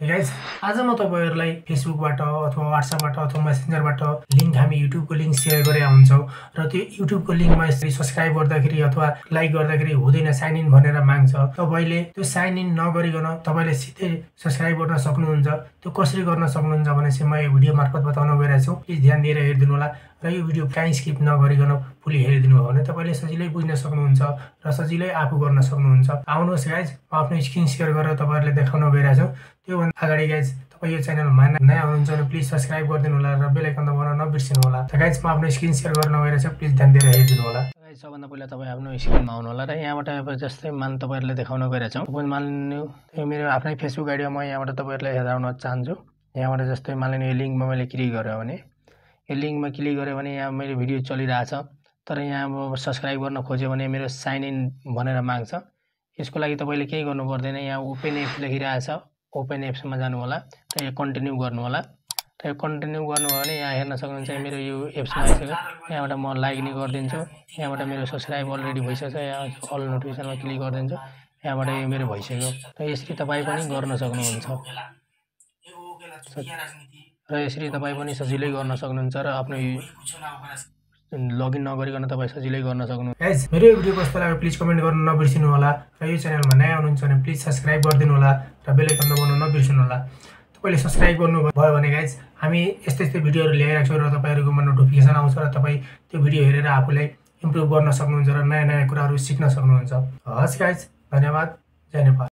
Guys आज म तपाईहरुलाई फेसबुकबाट अथवा व्हाट्सएपबाट अथवा मेसेन्जरबाट लिंक हामी युट्युबको लिंक शेयर गरेका हुन्छौं र त्यो युट्युबको लिंकमा यसरी सब्स्क्राइब गर्दाखेरि अथवा लाइक गर्दाखेरि हुँदैन साइन इन भनेर माग्छ। तपाईले त्यो साइन इन नगरिकन तपाईले सिधै सब्स्क्राइब गर्न सक्नुहुन्छ। त्यो कसरी गर्न सक्नुहुन्छ भने चाहिँ म यो भिडियो मार्फत बताउन गइरहेको छु। प्लिज ध्यान दिएर हेरिदिनु होला र यो भिडियो काहीँ स्किप नगरिकन फुल्ली हेरिदिनु हो भने तपाईले सजिलै बुझ्न सक्नुहुन्छ र सजिलै आफू गर्न सक्नुहुन्छ। आउनुहोस् गाइज म आफ्नो स्क्रिन शेयर गरेर तपाईहरुलाई देखाउन गइरहेको छु। त्यो भन्दा अगाडि गाइज तपाई यो च्यानलमा नयाँ हुनुहुन्छ भने प्लिज सब्स्क्राइब गरिदिनु होला र बेल आइकन दबाउन नबिर्सिनु होला। त गाइज म आफ्नो स्क्रिन शेयर गर्न गइरहेको छु, प्लिज ध्यान दिएर हेरिदिनु होला। गाइज सबभन्दा पहिला तपाई आफ्नो स्क्रिनमा आउनु होला र यहाँबाट अब जस्तै मान तपाईहरुले देखाउन गइरहेको छु। तपाईले मान्नु यो मेरो आफ्नै फेसबुक आइडीमा म यहाँबाट तपाईहरुलाई हेराउन चाहन्छु। यहाँबाट जस्तै मान्नु यो लिंकमा मैले क्लिक गरे भने यो लिंकमा क्लिक गरे भने यहाँ मेरो भिडियो चलिरहेछ तर यहाँ अब सब्स्क्राइब गर्न खोज्यो भने मेरो साइन इन भनेर माग्छ। यसको लागि तपाईले केही गर्नु पर्दैन। यहाँ ओपन एप्स लेखिरहेछ, ओपन एप्समा जानु होला र यो कन्टिन्यू गर्नु होला र यो कन्टिन्यू गर्नु भयो भने यहाँ हेर्न सक्नुहुन्छ मेरो यो एप्समा आइसक्यो। यहाँबाट म लाइक नि गर्दिन्छु। यहाँबाट मेरो सब्स्क्राइब अलरेडी भइसक्यो। यहाँ अल नोटिफिकेसनमा क्लिक गर्दिन्छु। यहाँबाट यो मेरो भइसक्यो र यसरी तपाई पनि गर्न सक्नुहुन्छ र यसरी तपाई पनि सजिलै गर्न सक्नुहुन्छ र आफ्नो लगइन नगरिकन तपाई सजिलै गर्न सक्नुहुन्छ। गाइज मेरो यो भिडियो कस्तो लाग्यो प्लिज कमेन्ट गर्न नबिर्सिनु होला र यो च्यानलमा नयाँ हुनुहुन्छ भने प्लिज सब्स्क्राइब गरिदिनु होला र बेल आइकन दबाउन नबिर्सिनु होला। तपाईले सब्स्क्राइब गर्नु भयो भने गाइज हामी यस्तै भिडियोहरु ल्याइरहेका छौं र तपाईहरुकोमा नोटिफिकेसन आउँछ र तपाई त्यो भिडियो हेरेर आफूलाई इम्प्रुभ गर्न सक्नुहुन्छ र नयाँ नयाँ कुराहरु सिक्न सक्नुहुन्छ। हस् गाइज, धन्यवाद। जय नेपाल।